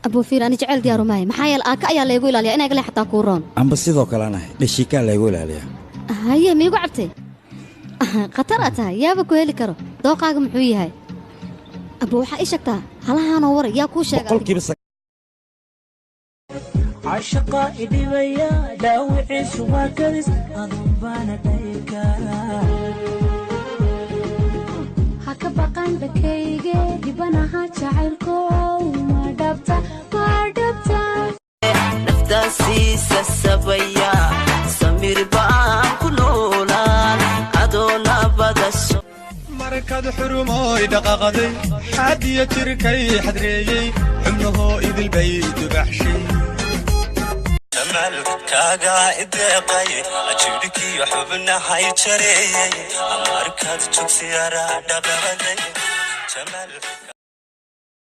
Abuu, fiir, ani jecel diyaaru maahay. Maxaa yeele aaka ayaa laygu ilaaliya inay gale xataa kuu roon. Amba sidoo kaleanahay, dhashiikaa laygu ilaaliyaa. Haye, miigu cabtay? Khatar aad tahay, yaaba ku heli karo. Dooqaaga muxuu yahay, abuu? Waxaa ii sheegtaa halahaanoo waray yaa kuu sheega adiga? Boqolkiiba. Cashaqa idhibaya, dhaawiciisu waa kadis, adun baana dhayi karaa. Ha ka baqan dhakayge, dhibanaha jacaylkow, ma dhabta, ma dhabta? Naftaasiisa sabaya, samir baan ku noolaan adoona badasho. Markad xurumooy dhaqaaqday, xaadiya jirkay xadreeyey, xubnahoo idilbay dubaxshay. Kaaga ideeqay, jidhkiyo xubnahay jareeyey, markaad jogsiyara dhaqaaqday.